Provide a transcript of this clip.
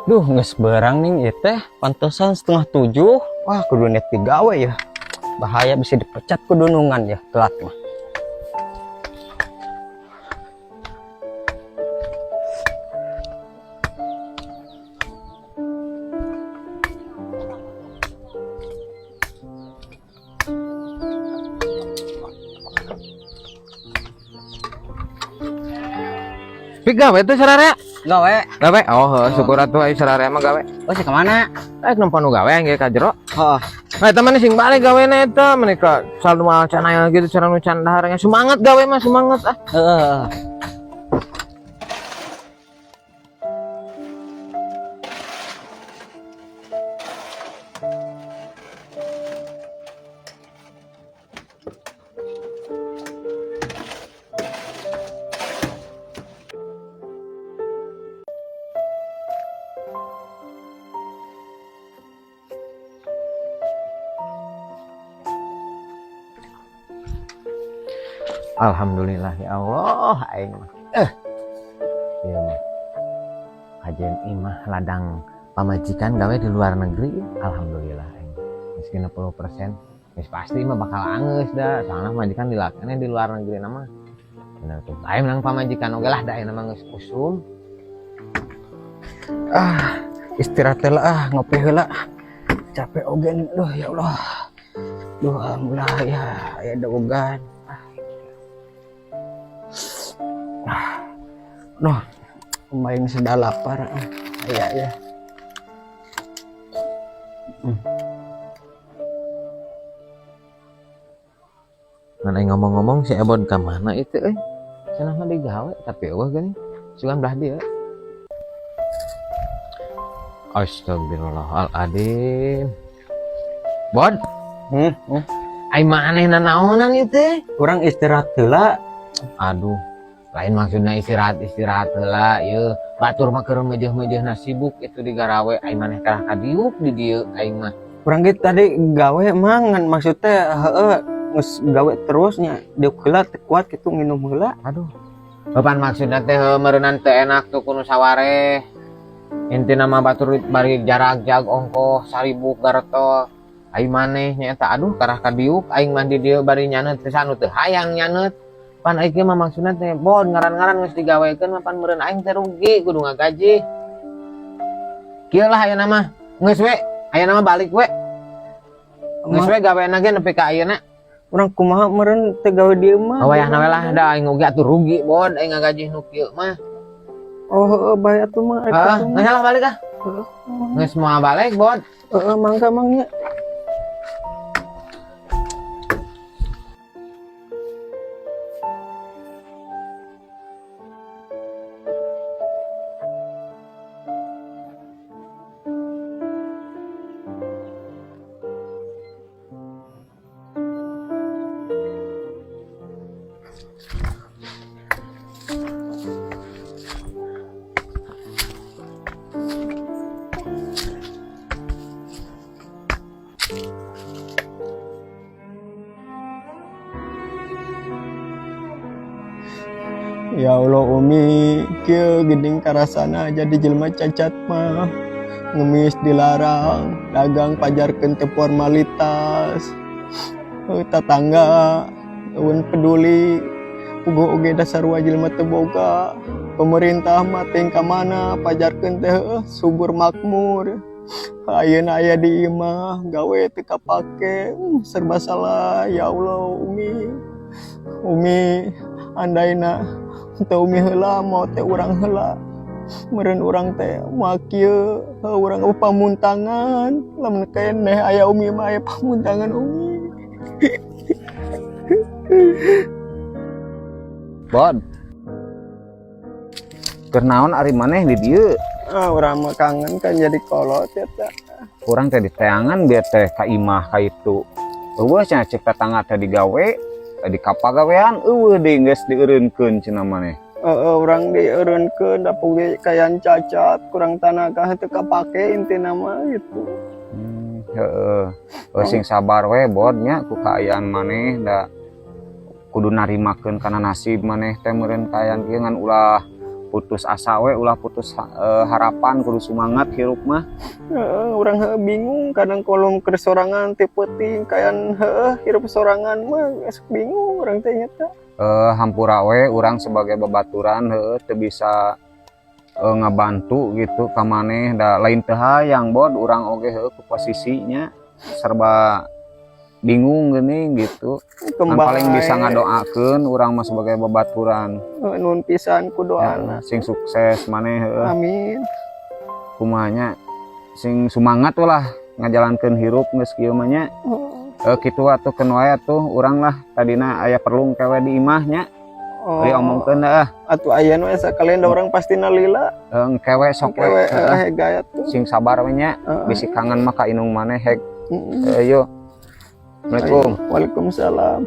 Duh, geus berang nih ieu teh, pantesan 6.30. Wah, kudu net digawe ya. Bahaya bisa dipecat ku dunungan ya, telat mah. Pik gawe tuh sararea. Gawe. Gawe. Oh, heuh, syukur atuh aya sararea mah gawe. Oh, sih kemana? Eh, nempo nu gawe ge ka jero. Oh, Nah, eta mah sing balik gawena eta menika salma can aya gitu cara nu can dahar nya. Semangat gawe mah semangat ah. Heeh. Alhamdulillah ya Allah aing mah. Ieu mah. Kajen imah ladang pamajikan gawe di luar negeri, alhamdulillah aing. Meski 60% geus pasti mah bakal angeus da, soalna pamajikan dilakana di luar negeri nama. Bener tuh. Aing menang pamajikan oge lah da ayeuna mah geus usum. Ah, istirahat heula ah, ngopi heula. Capek oge nih, aduh ya Allah. Duh, alhamdulillah ya, aya dagogan. Ah. Duh, lumayan sudah lapar. Ah, iya ya. Ngan aing ngomong-ngomong si Ebon ka mana itu euy? Cenah mah digawe tapi eueuh geuning. Sugan belah dieu. Astagfirullahaladzim. Bon, ai maneh nanaonan ieu teh? Kurang istirahat heula. Aduh, lain maksudna istirahat-istirahat heula ieu. Batur mah keur mejeuh-mejeuhna sibuk itu di garawe ai maneh kalah kadiuk di dieu aing mah. Kurang gitu tadi gawe mah ngan maksudnya heeh geus gawe terus nya diuk heula teu kuat kitu nginum heula. Aduh. Bapan maksudna teh heuh meureunnan teu enak tuh kudu sawareh. Intina mah batur bari jarak jag ongkoh saribuk garetol. Ai maneh nya eta aduh karah kadiuk aing mah di dieu bari nyaneut teh anu teu hayang nyaneut. Pan aing mah maksudna teh bon ngaran-ngaran geus digawekeun mah pan meureun aing teh rugi kudu ngagaji. Kieu lah ayeuna mah geus we ayeuna mah balik we. Geus we gawena ge nepi ka ayeuna. Urang kumaha meureun teu gawe dieu mah. Wayahna we lah da aing oge atuh rugi bon aing ngagaji nu kieu mah. Oh, heeh bae atuh mah rek Heeh, atuh mah. geus lah balik ah. Heeh. Geus moal balik bon. Heeh, mangga mang nya. Ya Allah Umi, kieu geuning karasana jadi jelema cacat mah. Ngemis dilarang, dagang pajarkeun teu formalitas. Heuh, tatangga eueun peduli, puguh oge dasar sarua jelema teu boga. Pemerintah mah teuing ka mana pajarkeun teh heueuh subur makmur. Ayeuna aya di imah, gawe teu kapake, serba salah ya Allah Umi. Umi andaina teu Umi heula mau teh urang heula. Meureun urang teh moal kieu, heuh urang eueuh pamuntangan. Lamun keneh aya Umi mah aya pamuntangan Umi. Bon. Keur naon ari maneh di dieu? Ah, urang mah kangen kan jadi kolot eta. Urang teh diteangan biar teh ka imah ka itu. Eueuh cenah cek tetangga teh digawe, tadi kapagawean eueuh deui geus dieureunkeun cenah maneh. Heeh, urang dieureunkeun da puge kayan cacat, kurang tanaga teu kapake intina mah gitu. Heeh. Heuh sing sabar we bod nya ku kaayaan maneh da kudu narimakeun kana nasib maneh teh meureun kaayaan kieu ngan ulah Putus asa we, ulah putus harapan, kudu semangat hirup mah. Heeh, urang heuh bingung kadang kolom keur sorangan ti peuting kayan heuh hirup sorangan mah geus bingung urang teh nyata. Hampura we urang sebagai babaturan, heuh, teu bisa ngabantu gitu ka maneh, da lain teu hayang, Bod, urang oge heuh ku posisinya serba bingung geuning gitu. Ngan paling bisa ngadoakeun urang mah sebagai babaturan. Heuh, nuhun pisan ku doana. Ya, sing sukses maneh, heuh. Amin. Kumaha nya, sing semangat lah ngajalankeun hirup geus kieu mah nya. Heeh. Kitu atuh, keun wae atuh urang lah, tadina aya perlu kewe di imah nya. Oh, Bari omongkeun ah. Atuh aya nu sakalian da urang pasti lila. Engke we sok we. Kewe. Heeh. Heg aya tuh. Sing sabar we nya. Heeh. Bisi kangen mah ka indung maneh heg. Heeh. Yo. Assalamualaikum. Waalaikumsalam.